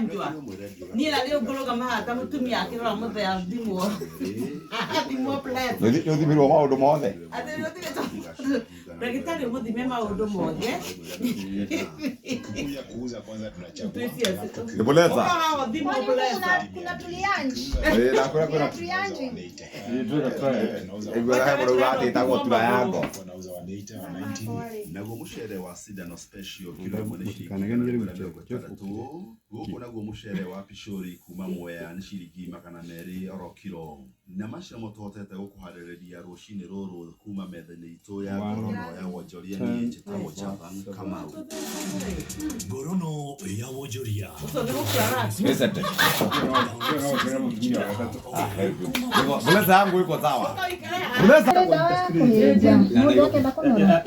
mgonjwa niĩ na rĩu ngũrũgama haha ta mũtumia akĩrora mũthee athimwo athimwo pressure. Nĩ ũthimirwo maũndũ mothe. Atĩ nĩ ũthimĩtwo ndagĩtarĩ mũthime maũndũ mothe. Kuja kuuza kwanza tunachagua. Nĩ Buleza. Ũka haha ũthimwo Kwani huku pressure. kuna kuna tulianji? Ĩĩ, na kũrĩa Kuna kwĩna tulianji? Iguaga he mũndũ ugaga atĩ ĩtagwo tura yango. Wanauza 180, 190. Naguo mũcere wa Sidano Special kilo ĩmwe nĩ ciringi Mũtikanagenie rĩu 160. Gũkũ naguo mũcere wa Pishori kuma Mwea nĩ ciringi 200 oro kilo. Na macio nĩmo tũhotete gũkũharĩrĩria rũcinĩ rũrũ kuma metha-inĩ itũ ya ngorono ya wonjoria. Niĩ njĩtagwo Javan Kamau. Ngorono ya wonjoria. Ũcio nĩ gũkua araku. Vincent. Ah, very good. Buleza yangu iko sawa. Buleza. Mũndũ akĩenda kũnora.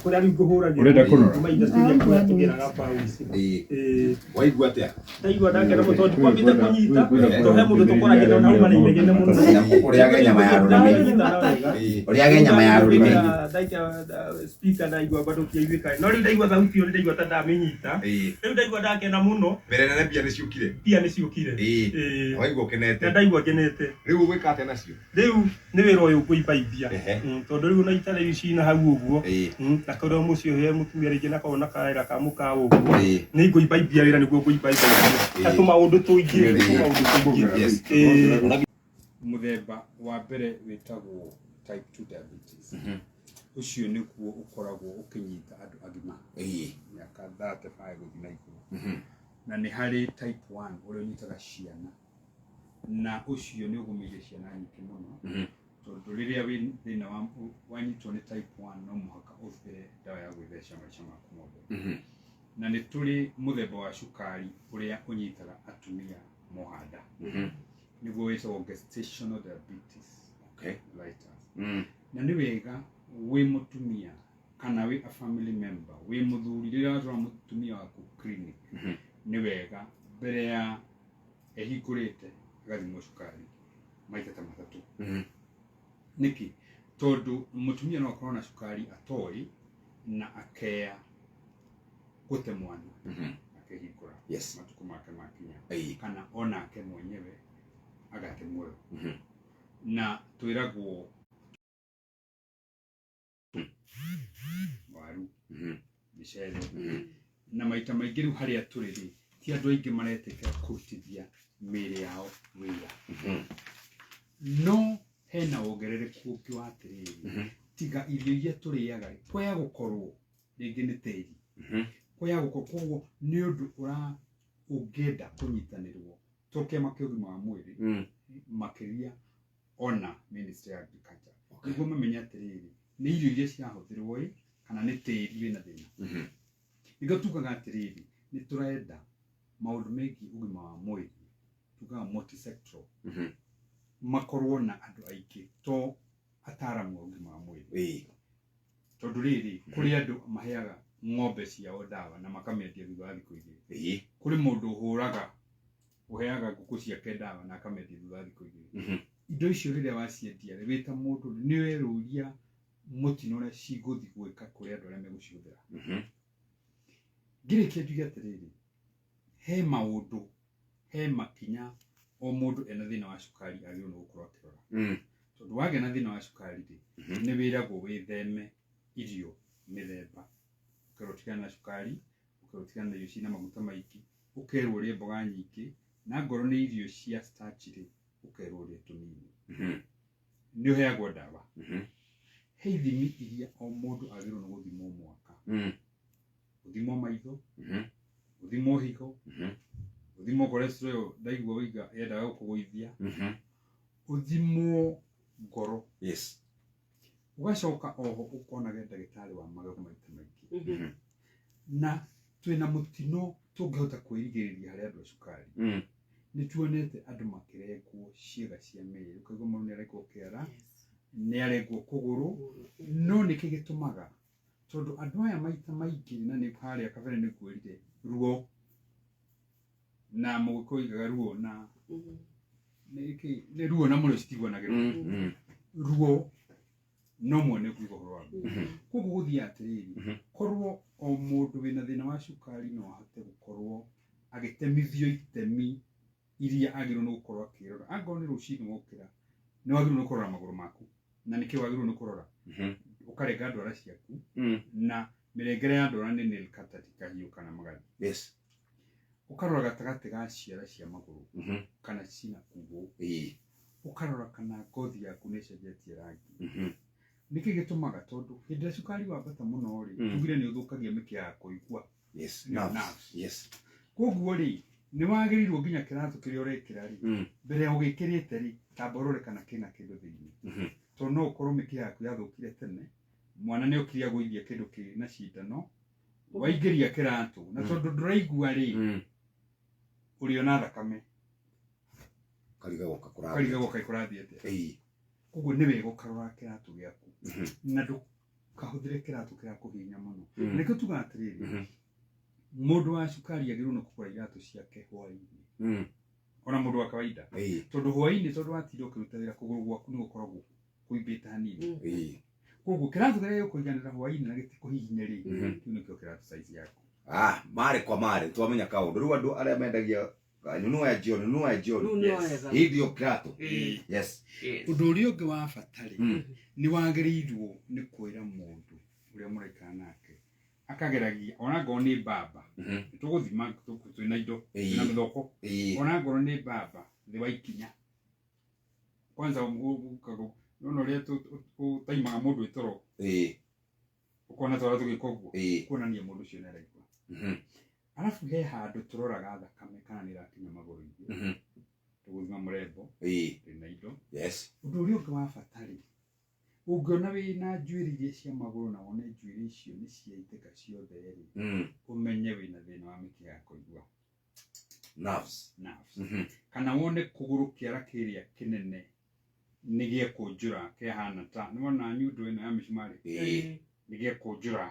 Kũrĩa rĩu ngũhũragĩra Ũrenda kũnora? kuma industry ĩrĩa kũrĩa tũgĩraga mbaũ ici. Ĩĩ. Ĩĩ, Waigua atĩa? Ndaigua ndakena mũno tondũ kwambĩte kũnyita Ĩĩ. tondũ he mũndũ tũkoragĩra na auma na inegene mũno. Ũrĩage nyama ya rũrĩmĩ. Ndanyita wega. Ĩĩ. Ũrĩage nyama ya rũrĩmĩ. Ndaikia speaker ndaigua bado kĩaiguĩka, no rĩu ndaigua thauti ĩyo ndaigua ta ndamĩnyita. Ĩĩ. Rĩu ndaigua ndakena mũno. Mbere nene mbia nĩ ciũkire. Mbia nĩ ciũkire. Ĩĩ. Ĩĩ. Waigua ũkenete. Na ndaigua ngenete. Rĩu ũgwĩka atĩa nacio? Rĩu nĩ wĩra ũyũ ngũimbaimbia. Ehe. Tondũ rĩu ona itara ici cina hau ũguo. Ĩĩ. Na kũrĩa mũciĩ ũyũ mũtumia rĩngĩ nako na kawĩra ka mũkawa ũguo. Ĩĩ. Nĩ ngũimbaimbia wĩra nĩguo ngũimbaimbia na tũmaũndũ tũingĩ. Ĩĩ. Tũmaũndũ tũingĩ. Yes. Ĩĩ. Mũthemba wa mbere wĩtagwo type 2 diabetes. Ũcio nĩguo ũkoragwo ũkĩnyita andũ agima Ĩĩ. mĩaka 35 gũthiĩ na igũrũ. Na nĩ harĩ type 1 ũrĩa ũnyitaga ciana, na ũcio nĩ ũgũmĩire ciana nyingĩ mũno, tondũ rĩrĩa wĩ thĩna wa wanyitwo nĩ type 1 no mũhaka ũhũthĩre ndawa ya gwĩtheca maica maku mothe. Na nĩ tũrĩ mũthemba wa cukari ũrĩa ũnyitaga atumia moha nda, nĩguo wĩtagwo gestational diabetes mellitus. Na nĩ wega wĩ mũtumia kana wĩ a family member, wĩ mũthuri, rĩrĩa watwara mũtumia waku clinic, nĩ wega mbere ya ehingũrĩte agathimwo cukari maita ta 3. Nĩkĩ? Tondũ mũtumia no akorwo na cukari atoĩ na akeya gũte mwana akĩhingũra matukũ make makinya, kana onake mwenyewe agate muoyo. Na twĩragwo waru, mĩcere, na maita maingĩ rĩu harĩa tũrĩ rĩ, ti andũ aingĩ maretĩkĩra kũrutithia mĩĩrĩ yao wĩra. No hena wongerereku ũngĩ wa atĩrĩrĩ, tiga irio iria tũrĩaga rĩ, kwaya gũkorwo rĩngĩ nĩ tĩri, kwaya gũkorwo, koguo nĩ ũndũ ũra ũngĩenda kũnyitanĩrwo to kĩama kĩa ũgima wa mwĩrĩ, makĩria ona Ministry ya Agriculture, nĩguo mamenye atĩrĩrĩ, nĩ irio iria cirahũthĩrwo ĩ kana nĩ tĩri wĩna thĩna. Nĩkĩo tugaga atĩrĩrĩ, nĩ tũrenda maũndũ megiĩ ũgima wa mwĩrĩ, tugaga multi-sectoral, makorwo na andũ aingĩ to ataramu a ũgima wa mwĩrĩ. Tondũ rĩrĩ, kũrĩ andũ maheaga ng'ombe ciao ndawa na makamĩendia thutha wa thikũ 2. Kũrĩ mũndũ ũhũraga ũheaga ngũkũ ciake ndawa na akamendia thutha wa thikũ 2. Indo icio rĩrĩa waciendia rĩ, wĩ ta mũndũ nĩ werũria mũtino ũrĩa cigũthiĩ gwĩka kũrĩ andũ arĩa megũcihũthĩra. Ngĩrĩkia njuge atĩrĩrĩ, he maũndũ, he makinya o mũndũ ena thĩna wa cukari agĩrĩirwo nĩ gũkorwo akĩrora. Tondũ wagĩa na thĩna wa cukari rĩ, nĩ wĩragwo wĩtheme irio mĩthemba, ũkerwo ũtigane na cukari, ũkerwo ũtigane na irio ciĩna maguta maingĩ, ũkerwo ũrĩe mboga nyingĩ, na ngorwo nĩ irio cia starch rĩ, ũkerwo ũrĩe tũnini. Nĩ ũheagwo ndawa. He ithimi iria o mũndũ agĩrĩirwo nĩ gũthimwo mwaka. Gũthimwo maitho, gũthimwo higo, gũthimwo cholesterol ĩyo ndaigua wĩiga yendaga gũkũgũithia, ũthimwo ngoro. Ũgacoka oho ũkonage ndagĩtarĩ wa magego maita maingĩ. Na twĩna mũtino tũngĩhota kwĩrigĩrĩria harĩ andũ a cukari. Nĩ tuonete andũ makĩrengwo ciĩga cia mĩĩrĩ, ũkaigua mũndũ nĩ arengwo kĩara, nĩ arengwo kũgũrũ, no nĩkĩ gĩtũmaga? Tondũ andũ aya maita maingĩ, na nĩ harĩa kabere nĩ ngwĩrire ruo, na mũgĩkũyũ oigaga ruo na nĩ ruo na mũrĩo citiguanagĩra. Ruo no mwene kuiga ũhoro waguo. Koguo gũthiĩ atĩrĩrĩ, korwo o mũndũ wĩna thĩna wa cukari no ahote gũkorwo Agĩtemithio itemi iria agĩrĩirwo nĩ gũkorwo akĩrora. Angorwo nĩ rũcinĩ wokĩra, nĩ wagĩrĩirwo nĩ kũrora magũrũ maku. Na nĩkĩ wagĩrĩirwo nĩ kũrora? Ũkarenga ndwara ciaku na mĩrengere ya ndwara nĩ nail cutter ti kahiũ kana magathi. Yes. Ũkarora gatagatĩ ga ciara cia magũrũ kana cina kuhũ. Ũkarora kana ngothi yaku nĩ ĩcenjetie rangi. Nĩkĩ gĩtũmaga? Tondũ hĩndĩ ĩrĩa cukari wambata mũno rĩ, tugire nĩ ũthũkagia mĩkiha ya kũigua. Yes. Nĩyo Nerves. nerves. Yes. Koguo rĩ, nĩ wagĩrĩirwo nginya kĩratũ kĩrĩa ũrekĩra rĩ, mbere ya ũgĩkĩrĩte rĩ, tamba ũrore kana kĩna kĩndũ thĩinĩ. Tondũ no ũkorwo mĩkiha yaku yathũkire tene, mwana nĩ okire agũithia kĩndũ kĩna cindano, waingĩria kĩratũ, na tondũ ndũraigua rĩ, ũrĩona thakame, Karigagwo kakũrathiĩ. ũkarigagwo kaĩ kũrathiĩ atĩa. Ĩĩ. Koguo nĩ wega ũkarora kĩratũ gĩaku na ndũkahũthĩre kĩratũ kĩrakũhihinya mũno. Nĩkĩo tugaga atĩrĩrĩ, mũndũ wa cukari agĩrĩirwo nĩ kũgũra iratũ ciake hwaĩ-inĩ, ona mũndũ wa kawaida, tondũ hwaĩ-inĩ tondũ watinda ũkĩruta wĩra kũgũrũ gwaku nĩ gũkoragwo kũimbĩte hanini. Koguo kĩratũ kĩrĩa gĩkũiganĩra hwaĩ-inĩ na gĩtikũhihinye rĩ, kĩu nĩkĩo kĩratũ size yaku. Ah, mare kwa mare twamenya kaũndũ rĩu andũ arĩa mendagia nunua ya jioni, nunua ya jioni. Nunua wega. Hii ndio kĩratũ. Yes. Ũndũ ũrĩa ũngĩ wa bata rĩ, nĩ wagĩrĩirwo nĩ kwĩra mũndũ ũrĩa mũraikara nake akageragia ona ngorwo nĩ mbamba, nĩ tũgũthima twĩna indo twĩna mĩthoko, ona ngorwo nĩ mbamba thĩ wa ikinya kwanza nona ũrĩa ũtaimaga mũndũ ĩtoro ũkona twara tũgĩka ũguo kuonania mũndũ ũcio nĩ araigua. Arabu he handũ tũroraga thakame kana nĩ ĩrakinya magũrũ-inĩ, tũgũthima mũrembo twĩna indo. Yes. Ũndũ ũrĩa ũngĩ wa bata rĩ, ũngĩona wĩna njuĩrĩ iria cia magũrũ na wone njuĩrĩ icio nĩ ciaitĩka ciothe rĩ, ũmenye wĩna thĩna wa mĩkiha ya kũigua. Nerves. Nerves. Kana wone kũgũrũ kĩara kĩrĩa kĩnene nĩ gĩekũnjũra kĩahana ta nĩ wona nyundo ĩno ya mĩcumarĩ nĩ gĩekũnjũra.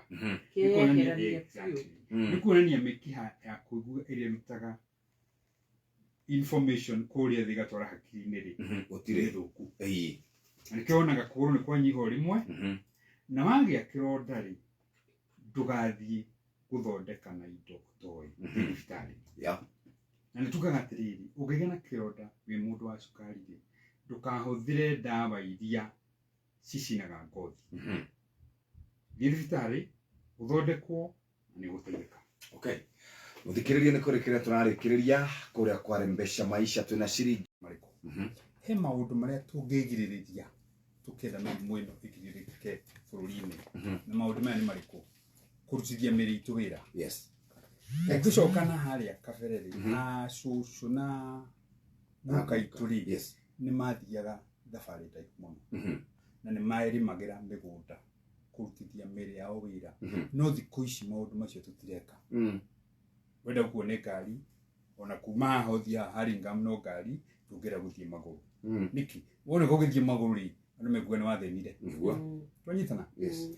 Kĩeherania biũ. Nĩ kuonania mĩkiha ya kũigua ĩrĩa ĩrutaga information kũrĩa thĩ ĩgatwara hakiri-inĩ rĩ, Gũtirĩ. nĩ thũku. Na nĩkĩo wonaga kũgũrũ nĩ kwanyiha o rĩmwe, na wagĩa kĩronda rĩ, ndũgathiĩ gũthondeka na indo ũtoĩ thiĩ thibitarĩ. Yeah. Na nĩ tugaga atĩrĩrĩ, ũngĩgĩa na kĩronda wĩ mũndũ wa cukari rĩ, ndũkahũthĩre ndawa iria cicinaga ngothi. Thiĩ thibitarĩ ũthondekwo na nĩ ũgũteithĩka. Okay. Mũthikĩrĩria nĩ kũrĩkĩrĩria tũrarĩkĩrĩria kũrĩa kwarembesha maisha twĩna ciringi marĩkũ. He maũndũ marĩa tũngĩgirĩrĩria tũkĩenda mĩrimũ ĩno ĩgirĩrĩke bũrũri-inĩ. Na maũndũ maya nĩ marĩkũ? Kũrutithia mĩrĩ itũ wĩra. Yes. Ũngĩcoka na harĩa kabere rĩ, a cũcũ na guka itũ rĩ, Yes. nĩ mathiaga thabarĩ ndaihu mũno na nĩ marĩmagĩra mĩgũnda kũrutithia mĩrĩ yao wĩra. No thikũ ici maũndũ macio tũtireka. Wenda gũkuo nĩ ngari, ona kuma haha ũthiĩ haha Hurlingham no ngari, ndũngĩenda gũthiĩ magũrũ. Nĩkĩ? Wona ũgĩthiĩ magũrũ rĩ, andũ mekuga nĩ wathĩnire. Nĩguo. Twanyitana? Yes.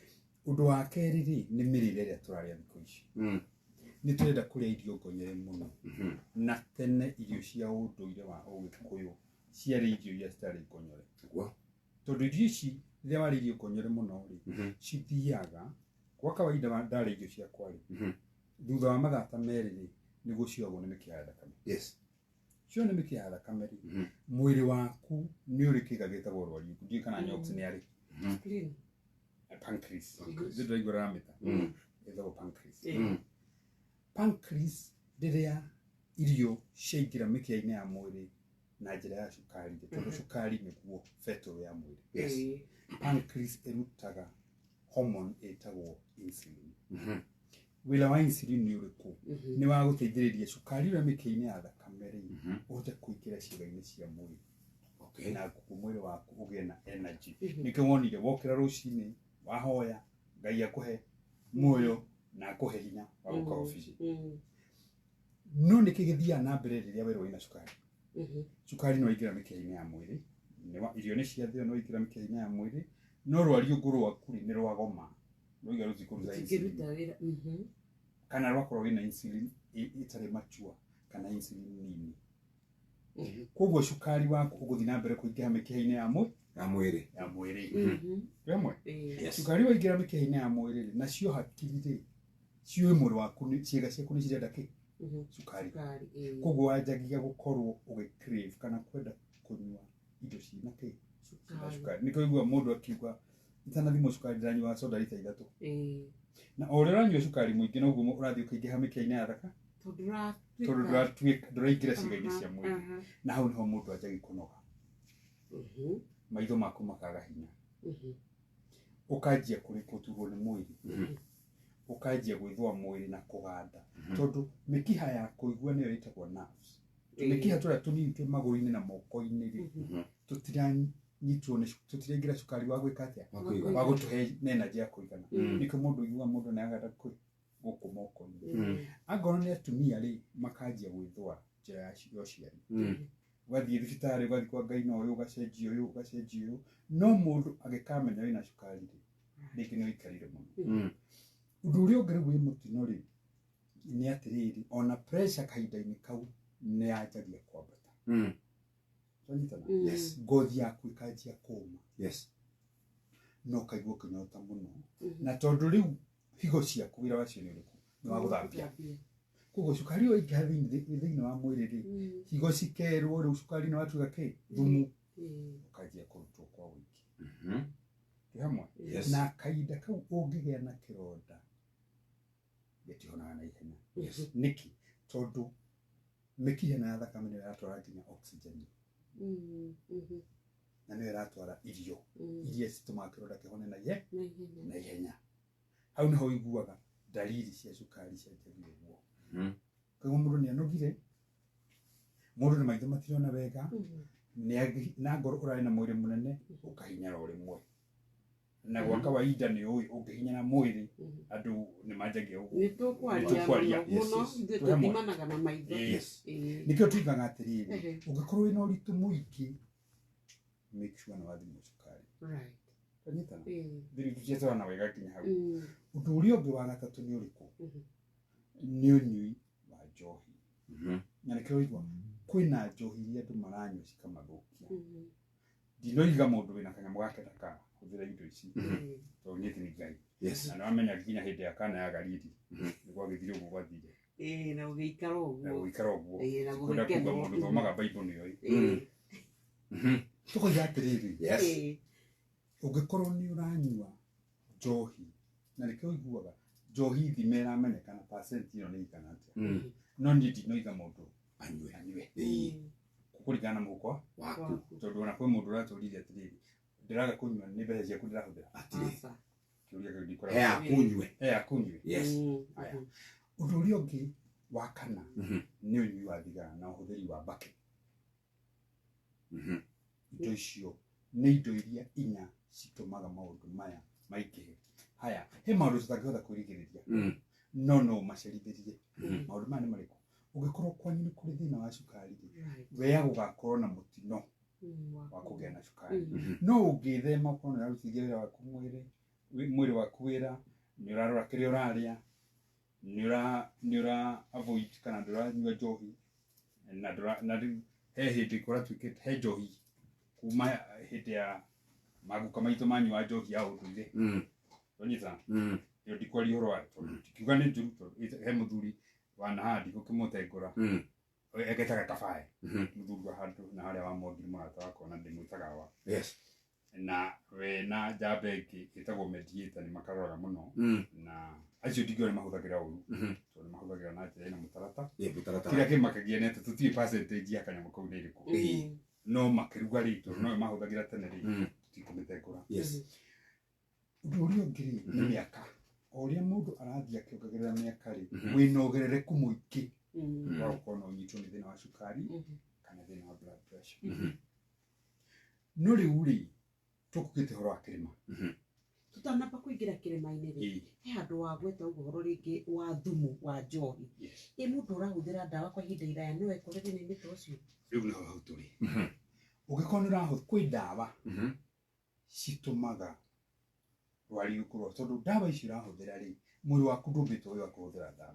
Ũndũ wa kerĩ rĩ, nĩ mĩrĩre ĩrĩa tũrarĩa thikũ ici. Nĩ tũrenda kũrĩa irio ngonyere mũno. Na tene irio cia ũndũire wa Ũgĩkũyũ ciarĩ irio iria citarĩ ngonyore. Nĩguo. Tondũ irio ici rĩrĩa warĩa irio ngonyore mũno rĩ, cithiaga kwa kawaida ndarĩa irio ciakwa rĩ, thutha wa mathaa ta merĩ rĩ, nĩguo cioyagwo nĩ mĩkiha ya thakame. Yes. Cio nĩ mĩkiha ya thakame rĩ, mwĩrĩ waku nĩ ũrĩ kĩga gĩtagwo rwariũngũ. Ndiũĩ kana nyox nĩ arĩ. Spleen. Pancreas. Ndio ndaigua ramĩta. Ĩtagwo pancreas. Pancreas rĩrĩa irio ciaingĩra mĩkiha-inĩ ya mwĩrĩ na njĩra ya cukari rĩ, tondũ cukari nĩguo betũrũ ya mwĩrĩ. Yes. Pancreas ĩrutaga hormone ĩtagwo insulin. Wĩra wa insulin nĩ ũrĩkũ? Nĩ wa gũteithĩrĩria cukari ũrĩa mĩkiha-inĩ ya thakame rĩ, ũhote kũingĩra ciĩga-inĩ cia mwĩrĩ. Okay. Na nguo mwĩrĩ waku ũgĩe na energy. Nĩkĩo wonire wokĩra rũcinĩ, wahoya, Ngai akũhe muoyo na akũhe hinya wa gũka obici. No nĩkĩ gĩthiaga na mbere rĩrĩa werwo wĩna cukari? Cukari no ĩingĩra mĩkiha-inĩ ya mwĩrĩ, irio nĩ ciathĩo no ĩingĩra mĩkiha-inĩ ya mwĩrĩ, no rwariũngũ rwaku rĩ nĩ rwagoma. Rwaiga rũtikũruta insulin. Rũtingĩruta wĩra. Kana rwakorwo wĩna insulin ĩtarĩ mature kana insulin nini. Koguo cukari waku ũgũthiĩ na mbere kũingĩha mĩkiha-inĩ ya mwĩrĩ. Ya mwĩrĩ. Ya mwĩrĩ. Twĩ hamwe? Yes. Cukari waingĩra mĩkiha-inĩ ya mwĩrĩ rĩ, nacio hakiri rĩ, ciũĩ mwĩrĩ waku ciĩga ciaku nĩ cirenda kĩ? Cukari. Cukari, ĩĩ. Koguo wanjagia gũkorwo ũgĩ crave kana kwenda kũnyua indo ciĩna kĩ, ciĩna Cukari. cukari. Nĩkĩo ũiguaga mũndũ akiuga itanathimwo cukari ndĩranyua soda rita 3. Ĩĩ. Na o ũrĩa ũranyua cukari mũingĩ noguo ũrathiĩ ũkĩingĩha mĩkiha-inĩ ya thaka, Tondũ tondũ ndũratuĩka. ndũratuĩka ndũraingĩra ciĩga-inĩ cia mwĩrĩ. Aha. Na hau nĩho mũndũ anjagia kũnoga, maitho maku makaga hinya, ũkanjia kũturwo nĩ mwĩrĩ, ũkanjia gwĩthũa mwĩrĩ na kũganda, tondũ mĩkiha ya kũigua nĩyo ĩtagwo nerves. Tũmĩkiha tũrĩa tũnini twĩ magũrũ-inĩ na moko-inĩ rĩ, tũtiranyitwo nĩ tũtiraingĩra cukari wa gwĩka atĩa, wa gũtũhe energy ya kũigana. Nĩkĩo mũndũ ũiguaga mũndũ nĩaganda gũkũ moko-inĩ. Angorwo nĩ atumia rĩ, makanjia gwĩthũa njĩra ya ũciari. Ũgathiĩ thibitarĩ, ũgathiĩ kwa ngai na ũyũ, ũgacenjia ũyũ, ũgacenjia ũyũ, no mũndũ agĩkamenya wĩna cukari rĩ, rĩngĩ nĩ ũikarire mũno. Ũndũ ũrĩa ũngĩ rĩu wĩ mũtino rĩ, nĩ atĩrĩrĩ, ona pressure kahinda-inĩ kau nĩ yanjagia kwambata. Twanyitana? Yes. Ngothi yaku ĩkanjia kũma. Yes. Na ũkaigua ũkĩnyota mũno. Na tondũ rĩu higo ciaku wĩra wacio nĩ ũrĩkũ? Nĩ wa gũthambia. Koguo cukari ũyũ waingĩha thĩinĩ wa mwĩrĩ rĩ, higo cikerwo rĩu cukari nĩ watuĩka kĩ? Thumu. Ũkanjia kũrutwo kwa ũingĩ. Twĩ hamwe? Yes. Na kahinda kau ũngĩgĩa na kĩronda gĩtihonaga na ihenya. Yes. Nĩkĩ? Tondũ mĩkiha ĩno ya thakame nĩyo ĩratwara nginya oxygen, na nĩyo ĩratwara irio iria citũmaga kĩronda kĩhone na Na ihenya. na ihenya. Hau nĩho ũiguaga dalili cia cukari cianjagia ũguo. Koguo mũndũ nĩ anogire, mũndũ nĩ maitho matirona wega, na ngoro ũrarĩ na mwĩrĩ mũnene ũkahinyara o rĩmwe. Na gwa kawaida nĩ ũĩ ũngĩhinyara mwĩrĩ andũ nĩ manjagia ũguo. Nĩ tũkwaria Nĩtũkwaria. mũno mũno, Yes, yes. ithuĩ Twĩ hamwe. tũthimanaga na maitho. Yes. Ĩĩ. Nĩkĩo tuigaga atĩrĩrĩ, Ehe. ũngĩkorwo wĩna ũritũ mũingĩ, make sure nĩ wathimwo cukari. Right. Twanyitana? Ĩĩ. Thiri tũciatwarana wega nginya hau. Ũndũ ũrĩa ũngĩ wa gatatũ nĩ ũrĩkũ? Nĩ ũnyui wa njohi. Na nĩkĩo ũigua kwĩna njohi iria andũ maranyua cikamathũkia. Ndinoiga mũndũ wĩna kanyamũ gake ndakahũthĩre indo ici, tondũ niĩ ti nĩ Ngai. Yes. Na nĩwamenya nginya hĩndĩ ya kana ya Galili nĩ gwagĩthire ũguo gwathire. Ĩĩ, na gũgĩikara Na ũguo. gũgĩikara ũguo. Ĩĩ, na Kwenda kuga gũgĩkenwo. mũndũ ũthomaga Bible nĩoĩ. Ĩĩ. Tũkoiga atĩrĩrĩ, Yes. Ĩĩ. ũngĩkorwo nĩ ũranyua njohi, na nĩkĩo ũiguaga njohi thime ĩramenyekana percent ĩyo nĩ ĩigana atĩa. No niĩ ndinoiga mũndũ Anyue. anyue. Ĩĩ. Kũringana na mũhuko Waku. tondũ ona kwĩ mũndũ ũratũririe atĩrĩrĩ, ndĩraga kũnyua nĩ mbeca ciaku ndĩrahũthĩra. Atirĩ. Aca. Kĩũria kĩu He ndikoragwo. akunyue. He akunyue. Yes. Aya. Ũndũ ũrĩa ũngĩ wa kana nĩ ũnyui wa thigara na ũhũthĩri wa mbakĩ. Indo icio nĩ indo iria inya citũmaga maũndũ maya maingĩhe. Haya, he maũndũ tũtangĩhota kwĩrigĩrĩria, no no ũmacerithĩrie. Maũndũ maya nĩ marĩkũ? Ũngĩkorwo kwanyu nĩ kũrĩ thĩna wa cukari rĩ, Right. we gũgakorwo na mũtino wa kũgĩa na cukari. No ũngĩthema ũkorwo nĩ ũrarutithia wĩra waku mwĩrĩ, mwĩrĩ waku wĩra, nĩ ũrarora kĩrĩa ũrarĩa, nĩ ũra avoid kana ndũranyua njohi, na ndũra na rĩu he hĩndĩ kũratuĩkĩte he njohi kuma hĩndĩ ya maguka maitũ manyua njohi ya ũndũire. Wanyita? Ĩyo ndikwaria ũhoro wayo tondũ ndikiuga nĩ njũru, tondũ he mũthuri wanahaha ndigũkĩmũtengũra, egetaga kabae, mũthuri wa handũ na harĩa wa Mwangi nĩ mũrata wakwa na ndĩmwĩtaga wa. Yes. Na we na njamba ĩngĩ ĩtagwo mediator nĩ makaroraga mũno, na acio ndingiuga nĩ mahũthagĩra ũru, tondũ nĩ mahũthagĩra na njĩra ĩna mũtarata. Ĩĩ, mũtaratara. Kĩrĩa kĩmakagia nĩ atĩ tũtiũĩ percentage ya kanyamũ kau nĩ ĩrĩkũ, no makĩruga rĩ, tondũ noyo mahũthagĩra tene rĩ, tũtikũmĩtengũra. Yes. Ũndũ ũrĩa ũngĩ rĩ, nĩ mĩaka. O ũrĩa mũndũ arathiĩ akĩongagĩrĩra mĩaka rĩ, wĩna ũgerereku mũingĩ wa gũkorwo no ũnyitwo nĩ thĩna wa cukari kana thĩna wa blood pressure. No rĩu rĩ, tũkugĩte ũhoro wa kĩrĩma. Tũtanamba kũingĩra kĩrĩma-inĩ rĩ, Ĩĩ. he handũ wagweta ũguo ũhoro rĩngĩ wa thumu wa njohi. Yes. Ĩ mũndũ ũrahũthĩra ndawa kwa ihinda iraya no ekore thĩna-inĩ ta ũcio? Rĩu nĩho hau tũrĩ. Ũngĩkorwo nĩ ũrahũthĩra, kwĩ ndawa citũmaga rwariũkũ, tondũ ndawa icio ũrahũthĩra rĩ, mwĩrĩ waku ndũmbĩtwo wĩ wa kũhũthĩra ndawa.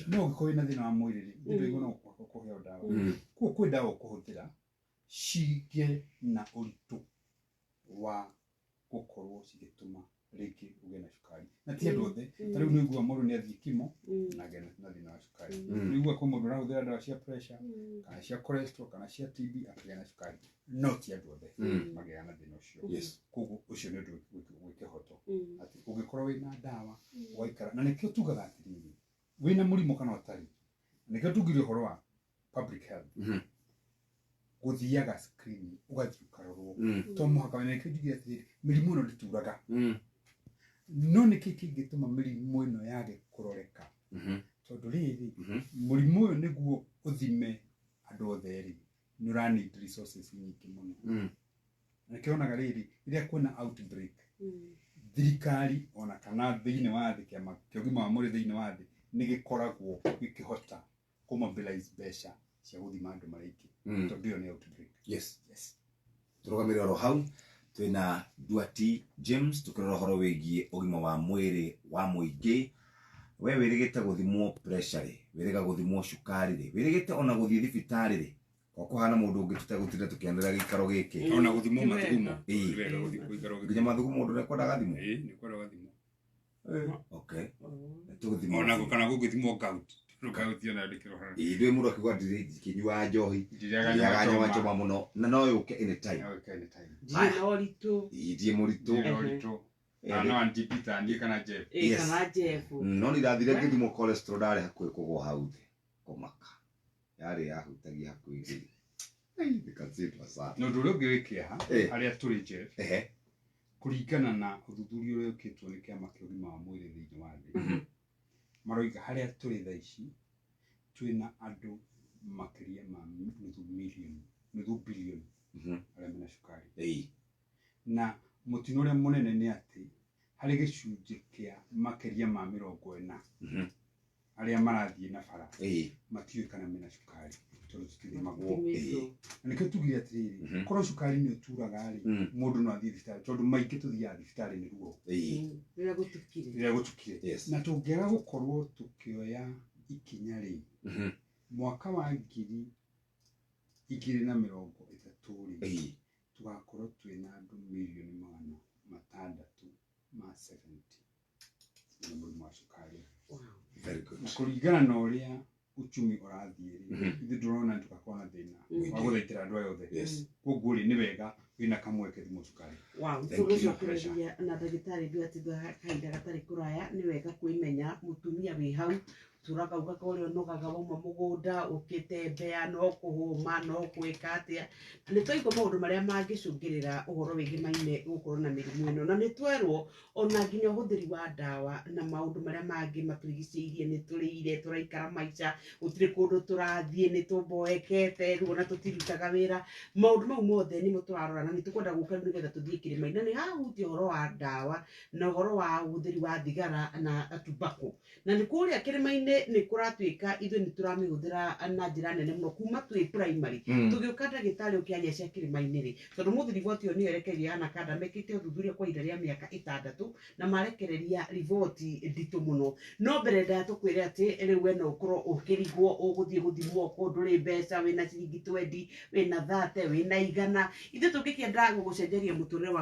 No ũngĩkorwo wĩna thĩna wa mwĩrĩ rĩ, ndũigua no kũheo ndawa. Koguo kwĩ ndawa ũkũhũthĩra cigĩe na ũritũ wa gũkorwo cigĩtũma Rĩngĩ ũgĩe na cukari na ti andũ othe. Ta rĩu nĩũiguaga mũndũ nĩ athiĩ kimo na agĩe na thĩna wa cukari. Nĩũiguaga kwĩ mũndũ ũrahũthĩra ndawa cia pressure kana cia cholesterol kana cia TB akagĩa na cukari, no ti andũ othe magĩaga na thĩna ũcio. Koguo ũcio nĩ ũndũ wĩ kĩhoto atĩ ũngĩkorwo wĩna ndawa ũgaikara, na nĩkĩo tugaga atĩrĩrĩ, wĩna mũrimũ kana ũtarĩ, nĩkĩo tugire ũhoro wa public health, gũthiaga screening, ũgathiĩ ũkarorwo. To mũhaka, na nĩkĩo njugire atĩrĩrĩ, mĩrimũ ĩno ndĩturaga. No nĩkĩ kĩngĩtũma mĩrimũ ĩno yage kũroreka? Tondũ rĩrĩ, mũrimũ ũyũ nĩguo ũthime andũ othe rĩ, nĩ ũra need resources nyingĩ mũno. Na nĩkĩo onaga rĩrĩ, rĩrĩa kwĩna outbreak, thirikari ona kana thĩinĩ wa thĩ, kĩama kĩa ũgima wa mwĩrĩ thĩinĩ wa thĩ nĩ gĩkoragwo gĩkĩhota kũmobilize mbeca cia gũthima andũ marĩ aingĩ, tondũ ĩyo nĩ outbreak. Yes. Yes. Tũrũgamĩre oro hau, twĩna Nduati James tũkĩrora ũhoro wĩgiĩ ũgima wa mwĩrĩ wa mũingĩ. We wĩrĩgĩte gũthimwo pressure rĩ, wĩrĩga gũthimwo cukari rĩ, wĩrĩgĩte ona gũthiĩ thibitarĩ rĩ, kwa kũhana mũndũ ũngĩ tũtegũtinda tũkĩanĩrĩra gĩikaro gĩkĩ. Ona gũthimwo mathugumo. Ĩĩ. Nĩ wega gũthiĩ gũikara ũgĩthimwo. Nginya mathugumo mũndũ nĩekwendaga athimwo? Ĩĩ, nĩ kwenda gathimwo. Okay, tũgũthimwo. Ona kana gũgĩthimwo gout, tondũ gout ona ndĩkĩrohaga. Ĩĩ, ndũĩ mũndũ akiuga ndikĩnyuaga njohi, Ndirĩaga ndirĩaga nyama nyama choma. choma mũno, na no yũke anytime. No yũke anytime. Ndirĩ na ũritũ. Ĩĩ, ndirĩ mũritũ. Ndirĩ na ũritũ. Na no anjipita niĩ kana Jeff. Ĩĩ, Yes. kana Jeff. No nĩ ndathire ngĩthimwo cholesterol, ndarĩ hakuhĩ kũgwa hau thĩ, kũmaka yarĩ yahutagia hakuhĩ ngĩri nikacindwa sana. Na ũndũ ũrĩa ũngĩ wĩ kĩeha harĩa tũrĩ, Jeff, kũringana na ũthuthuria ũrĩa ũkĩtwo nĩ kĩama kĩa ũgima wa mwĩrĩ thĩinĩ wa thĩ, maroiga harĩa tũrĩ thaa ici twĩna andũ makĩria ma nuthu milioni, nuthu bilioni arĩa mena cukari. Na mũtino ũrĩa mũnene nĩ atĩ harĩ gĩcunjĩ kĩa makĩria ma 40 arĩa marathiĩ na bara matiũĩ kana mena cukari, tondũ tũtithimagwo. Na nĩkĩo tugire atĩrĩrĩ, korwo cukari nĩ ũturaga rĩ, mũndũ no athiĩ thibitarĩ, tondũ maingĩ tũthiaga thibitarĩ nĩ ruo. Rĩrĩa gũtukire. Rĩrĩa gũtukire. Na tũngĩaga gũkorwo tũkĩoya ikinya rĩ, mwaka wa 2030 rĩ, tũgakorwo twĩna andũ milioni 670 mena mũrimũ wa cukari. Very good. Na kũringana na ũrĩa uchumi ũrathiĩ rĩ, ithuĩ ndũrona nĩ tũgakorwo na thĩna wa gũthaitĩra andũ aya othe. Koguo rĩ, nĩ wega wĩna kamweke thimwo cukari. Wow, Thank you. tũgũcokereria na ndagĩtarĩ Nduati thutha kahinda gatarĩ kũraya. Nĩ wega kwĩmenya, mũtumia wĩ hau tũraga ugaga ũrĩa ũnogaga wauma mũgũnda ũkĩtembea, no kũhũma no gwĩka atĩa. Nĩ twaigua maũndũ marĩa mangĩcũngĩrĩra ũhoro wĩgĩmaine gũkorwo na mĩrimũ ĩno, na nĩ twerwo ona nginya ũhũthĩri wa ndawa na maũndũ marĩa mangĩ matũrigicĩirie. Nĩ tũrĩire, tũraikara maica, gũtirĩ kũndũ tũrathiĩ, nĩ tũmboekete rĩu ona tũtirutaga wĩra. Maũndũ mau mothe nĩmo tũrarora, na nĩ tũkwenda gũka rĩu nĩgetha tũthiĩ kĩrĩma-inĩ, na nĩ hahutia ũhoro wa ndawa na ũhoro wa ũhũthĩri wa thigara na tobacco. Na nĩ kũrĩa kĩrĩma-inĩ nĩ kũratuĩka ithuĩ nĩ tũramĩhũthĩra na njĩra nene mũno kuma twĩ primary. Tũgĩũka ndagĩtarĩ ũkĩaria cia kĩrĩma-inĩ rĩ, tondũ mũthĩ riboti ĩyo nĩyo ĩrekereirio ya Nakanda, mekĩte ũthuthuria kwa ihinda rĩa mĩaka 6 na marekereria riboti nditũ mũno. No mbere ndaya tũkwĩre atĩ rĩu we no ũkorwo ũkĩrigwo ũgũthiĩ gũthimwo kũ, ndũrĩ mbeca, wĩna ciringi 20, wĩna 30, wĩna 100. Ithuĩ tũngĩkĩenda gũgũcenjeria mũtũrĩre wa